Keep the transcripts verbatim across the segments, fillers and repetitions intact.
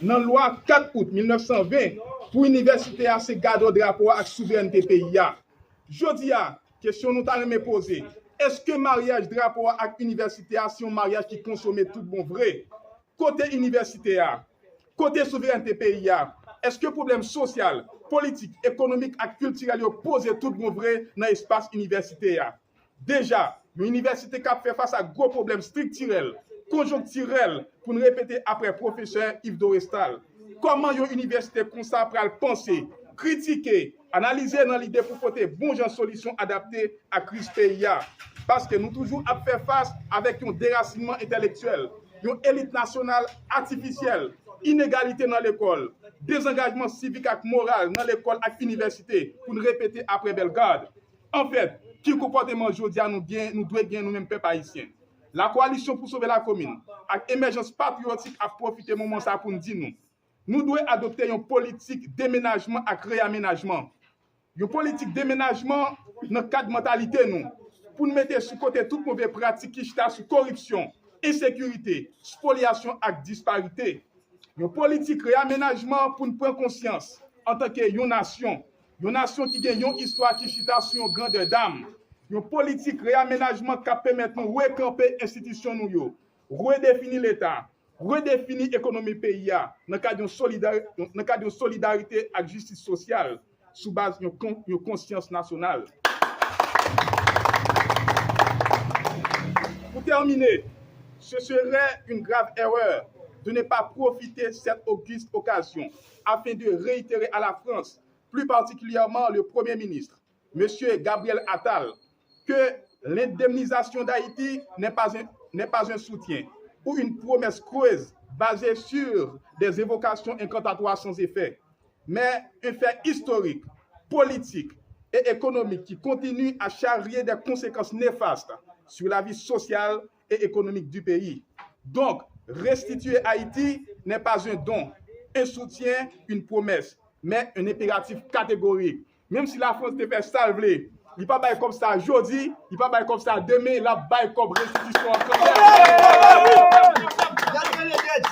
nan lwa kat out mil nèf san ven pou inivèsite a se gadò drapo a ak souverènte peyi a. Jodi a, kesyon nou ta renmen poze, èske maryaj drapo a ak inivèsite a se yon maryaj ki konsome tout bon vre? Kote inivèsite a? Kote souverènte peyi a? Èske pwoblèm sosyal, politik, ekonomik ak kiltirèl yo poze tout bon vre nan espas inivèsite a? Deja, yon inivèsite k ap fè fas ak gwo pwoblèm estriktirèl, konjonktirèl, pou n repete apre pwofesè Yves Dorestal. Kòman yon inivèsite konsa pral panse, kritike, analize nan lide pou pote bon jan solisyon adapte a kriz peyi a? Paske nou toujou ap fè fas avèk yon derasinman entèlektyèl, yon elit nasyonal atifisyèl, inegalite nan lekòl, dezangajman sivik ak moral nan lekòl ak inivèsite, pou n repete apre Bellegarde. Anfèt, ki konpòteman jodi a nou gen, nou dwe gen nou menm pèp ayisyen? Lakoalisyon pou sove lakomin ak emèjans patriyotik ap pwofite moman sa a pou n di nou, nou dwe adopte yon politik demenajman ak reyamenajman. Yon politik demenajman nan kad mantalite nou, pou n mete sou kote tout move pratik ki chita sou koripsyon, ensekirite, spolyasyon ak disparite. Yon politik reyamenajman pou n pran konsyans, antanke yon nasyon, yon nasyon ki gen yon istwa ki chita sou yon grandè dam, yon politik reyamenajman k ap pèmèt nou rekanpe enstitisyon nou yo, redefini Leta, redefini ekonomi peyi a nan kad yon solidari-, nan kad yon solidarite ak jistis sosyal sou baz yon kon-, yon konsyans nasyonal. Pour terminer, ce serait une grave erreur de ne pas profiter cette auguste occasion afin de réitérer à la France, plus particulièrement le Premier ministre, Monsieur Gabriel Attal, que l'indemnisation d'Haïti n'est pas un, n'est pas un soutien ou une promesse creuse basée sur des invocations incantatoires sans effet, mais un fait historique, politique et économique qui continue à charrier des conséquences néfastes sur la vie sociale et économique du pays. Donc, restituer Haïti n'est pas un don, un soutien, une promesse, mais un impératif catégorique. Menm si Lafrans te fè sa l vle, li pa bay kòb sa jodi, li pa bay kòb sa demen, l ap bay kòb restitisyon an kanmenm.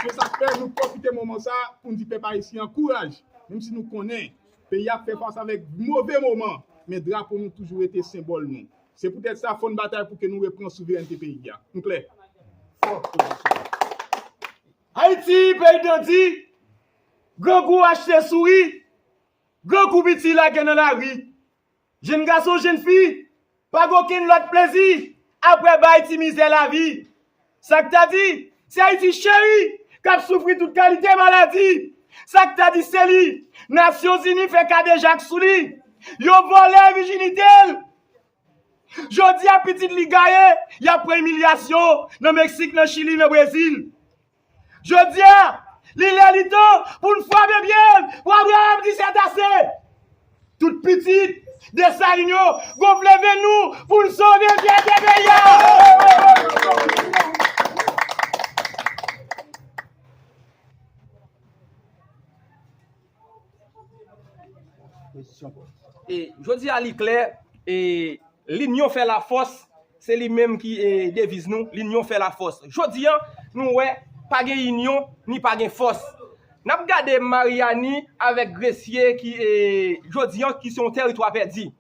Se sa k fè nou pwofite moman sa pou n di pèp ayisyen an kouraj, menm si nou konnen peyi a ap fè fas avèk move moman, men drapo nou toujou rete senbòl nou. Se poutèt sa, fò n batay pou ke nou reprann souverènte peyi a. Nou klè? Ayiti, peyi dandi, grangou achte souri, grangou piti lage nan lari. Jenn gason, jenn fi, pa gen okenn lòt plezi apre bay ti mizè lavi. Sa k ta di, se Ayiti cheri k ap soufri tout kalite maladi. Sa k ta di, se li Nasyonzini fè kadejak sou li. Yo vòlè vijinite l. Jodi a, pitit li gaye, y ap pran imilyasyon nan Meksik, nan Chili, nan Brezil. Jodi a, li lè li tan pou n frape pye n, pou Abraham di sètase. Tout pitit Desalin yo, gonfle venn nou pou n sove fyète peyi a. E jodi a li klè, e linyon fè lafòs, se li menm ki, e, deviz nou, linyon fè lafòs. Jodi a, nou wè, pa gen inyon, ni pa gen fòs. N ap gade Maryani avèk Gresye ki, e, jodi a, ki se yon tèritwa pèdi.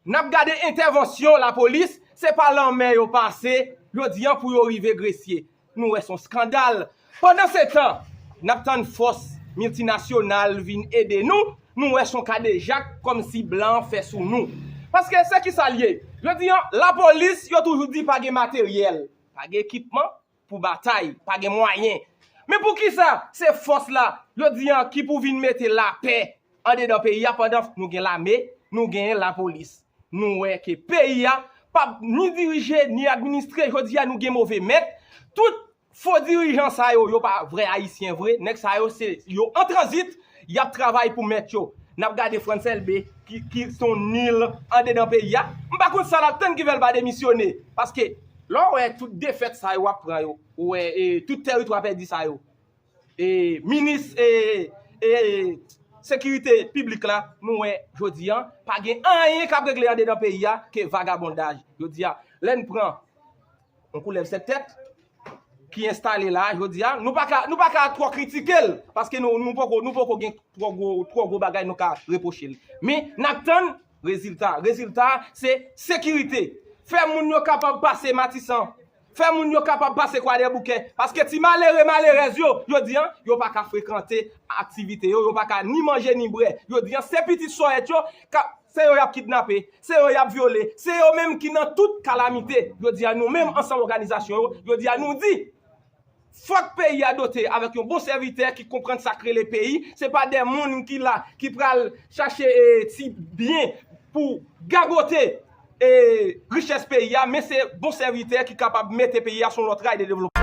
N ap gade entèvansyon lapolis, se pa lanmè yo pase, jodi a, pou yo rive Gresye. Nou wè se yon eskandal. Pandansetan, n ap tann fòs miltinasyonal vin ede nou, nou wè se yon kadejak kòmsi blan fè sou nou. Paske se kisa l ye? Jodi a, lapolis, yo toujou di pa gen materyèl, pa gen ekipman pou batay, pa gen mwayen. Men poukisa se fòs la, jodi a, ki pou vin mete lapè andedan peyi a pandan nou gen lame, nou gen lapolis? Nou wè ke peyi a p ap ni dirije, ni administre. Jodi a, nou gen move mèt. Tout fo dirijan sa yo, yo pa vrè Ayisyen vre. Nèg sa yo, se yo an tranzit, y ap travay pou mèt yo. N ap gade Frantz Elbé, ki, ki se yon nil andedan peyi a. M pa konn sa l ap tann ki fè l pa demisyone. Paske, lè w wè tout defèt sa yo ap pran yo, ou wè, e, tout tèritwa pèdi sa yo, e, minis, e, e, sekirite piblik la, nou wè jodi a, pa gen anyen k ap regle andedan peyi a ke vagabondaj. Jodi a, lè n pran yon koulèv sèt tèt, ki enstale la jodi a, nou pa ka, nou pa ka twò kritike l, paske nou, nou poko, nou poko gen twò gwo, twò gwo bagay nou ka repwoche l. Men, n ap tann rezilta. Rezilta a, se sekirite. Fè moun yo kapab pase Matisan. Fè moun yo kapab pase Kwadèboukè. Paske ti malere, malerèz yo, jodi a, yo pa ka frekante aktivite yo, yo pa ka ni manje ni bwè. Jodi a, se pitit sòyèt yo, ka, se yo y ap kidnape, se yo y ap vyole, se yo menm ki nan tout kalamite. Jodi a, nou menm, ansanm òganizasyon yo, jodi a, nou di, fòk peyi a dote avèk yon bon sèvitè ki konprann sa k rele peyi. Se pa de moun ki la, ki pral chache, eh, ti byen pou gagote, eh, richès peyi a, men se bon sèvitè ki kapab mete peyi a sou lòt ray de devlopman.